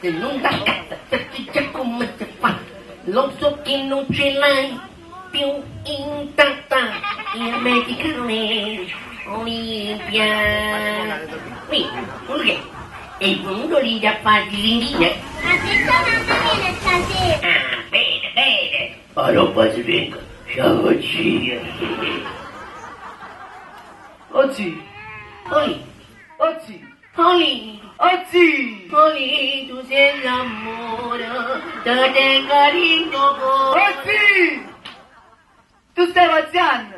Se nun t'accatta, saccio già come si fa. Lo so che non ce l'hai più intatta, il medicale Olimpia. Ui, quello che è venuto lì da fare l'inghina? Ha detto mamma viene stasera. Ah, bene, bene. Allora si venga, ciao zia. Oh zì, Oli, oh zì, Oli, oh zì, Oli, tu sei l'amore, te tengo in oh zì! Tu stai pazziando!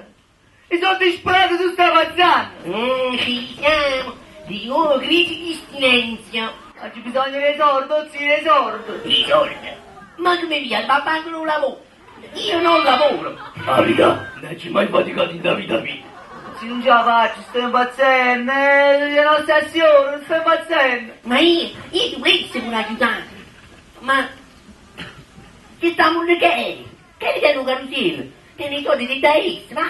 Io sono disperato, tu stai pazziando! Ci siamo, di nuovo crisi di astinenza. Ma c'è bisogno dei soldi, oh zì, dei soldi! I soldi? Ma come via, il papà non lavora. Io non lavoro. La verità, non ci mai faticato in vita mia. Se non ce la faccio, sto impazzendo, è un'ossessione, sto impazzendo! Ma io, io ti volessi pure aiutare. Ma che stiamo che è? Che è un carosello? Che nei soldi ti dai, va?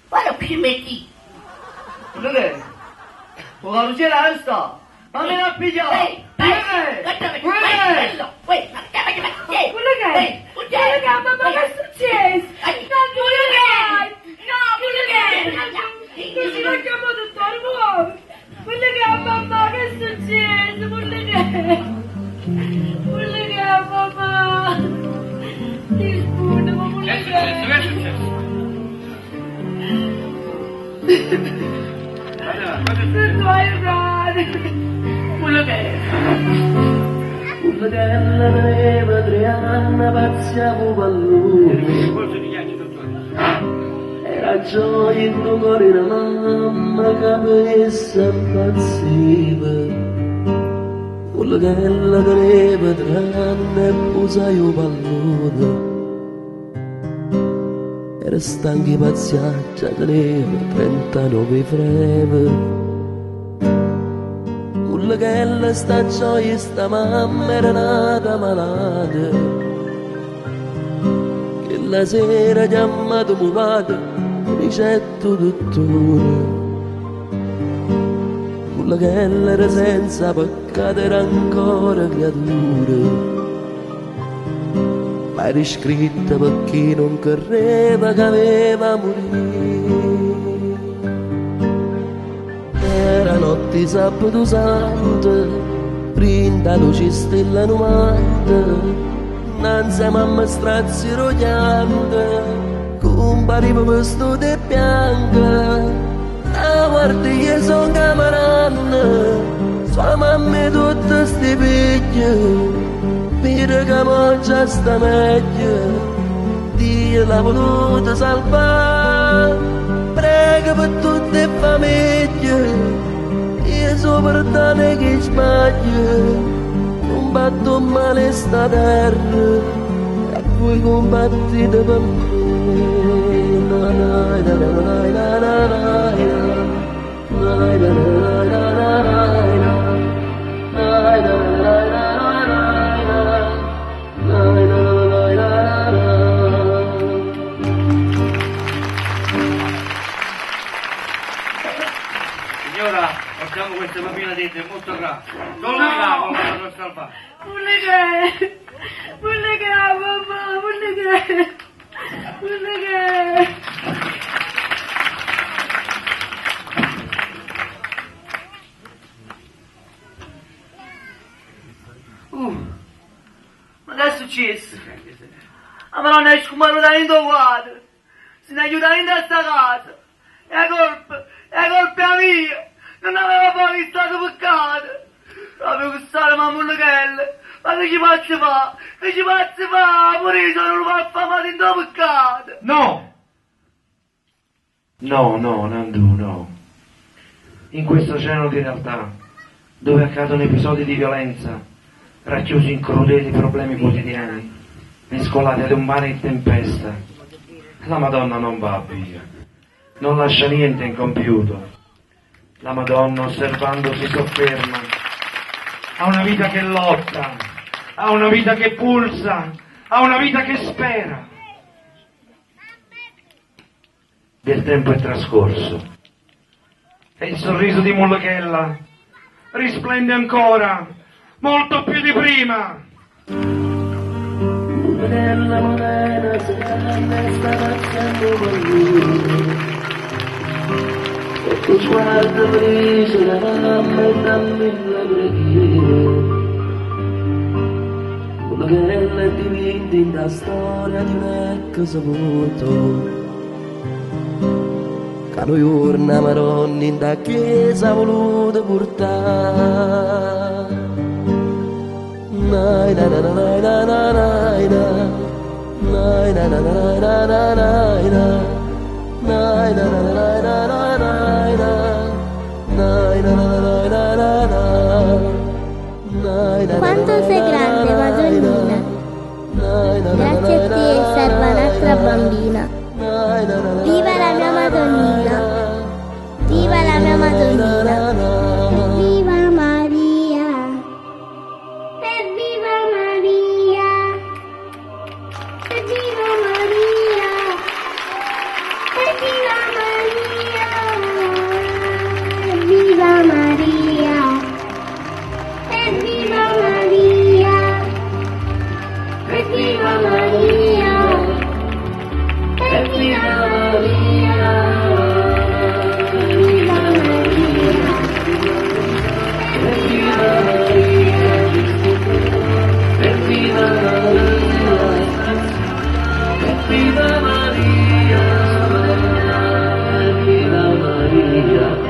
Guarda più metti. Quello che è? O carosello dove sta? Ma me l'ha pigliato! Ehi, Quello che è? guarda, Quello che è? quello, quello, ma ma ma Quello che è? Quello Quello che è, mamma, che è successo? No, quello che è? No, quello che è? Così l'ho chiamato il nuovo. Quello che è, mamma, che è successo? Quello che è? Quello che è, mamma? Ti sputo, ma quello Che è che successo? è? Che è successo? Guarda, cosa è Non successo? ti aiutare. Quello che è? Quella che aveva 3 anni pazziavo pallone. Il polso di ghiaccio, dottore. Era gioia in cuore della mamma che per essa impazziva. Quella che teneva 3 anni e posai un pallone. Era stanca di pazziare, già teneva 39 freve. Quella che sta gioia sta mamma era nata malata. Che la sera chiamato mio padre, ricetto dottore. Quella che era senza peccato era ancora creatura. Ma era scritta perché non credeva che aveva morire. Era notte sabato santo, brinda luce stella 90, Nanzi mamma strazzi rogliante, compariva vestito di bianca, a guarda io sono camarana, sua mamma e tutte sti figlie, per che mo già sta meglio, Dio l'ha voluta salvare, prega per tutte le famiglie, io so perdone chi sbaglia, combatto male sta terra, e voi combattete per me. Na, na, na, na, na, na, na, na, na, na, na, na, na, na, na. Na, na, na, na, na, na, na, na, na, na. Signora, portiamo questa bambina dentro, è molto grave. Solo un miracolo la può salvare. Quello che è? Quello che è, mamma, quello che è? Quello che è? Ma che è successo? Ah, ma non è sfumato da dentro quadro! Se ne aiuta dentro a sta casa! È la colpa, è colpa mia! Non aveva poi stato peccato! Proprio questa mamma Luchella! Ma che ci faccio fa? Che ci faccio fa? Pure io sono un affamato in peccato! No! No, no, Nandu, no. In questo oceano di realtà, dove accadono episodi di violenza, racchiusi in crudeli problemi quotidiani, mescolati ad un mare in tempesta, la Madonna non va via, non lascia niente incompiuto. La Madonna, osservando, si sofferma. Ha una vita che lotta, ha una vita che pulsa, ha una vita che spera. Del tempo è trascorso e il sorriso di Mullachella risplende ancora. Molto più di prima! Nella moneta se ne sta pazziando con lui. E tu sguardo felice la mamma e dammi la preghiera. Quello che è dipinto in la storia di un ex saputo. Che noi giorno Madonna in da chiesa ha voluto portare. Na na na na na na na na. Na na na na na na na na. Na na na na na na na na. Na na na na na na na. Na na Quanto sei grande, Madonnina. Grazie a te è salva un'altra bambina. Viva la mia Madonnina. Viva la mia Madonnina. Viva Maria. Evviva Maria. Evviva Maria. Evviva Maria. Evviva Maria. Evviva Maria. Evviva Maria. Evviva Maria. Evviva Maria. Evviva Maria, Evviva Maria, Evviva Maria, Evviva Maria.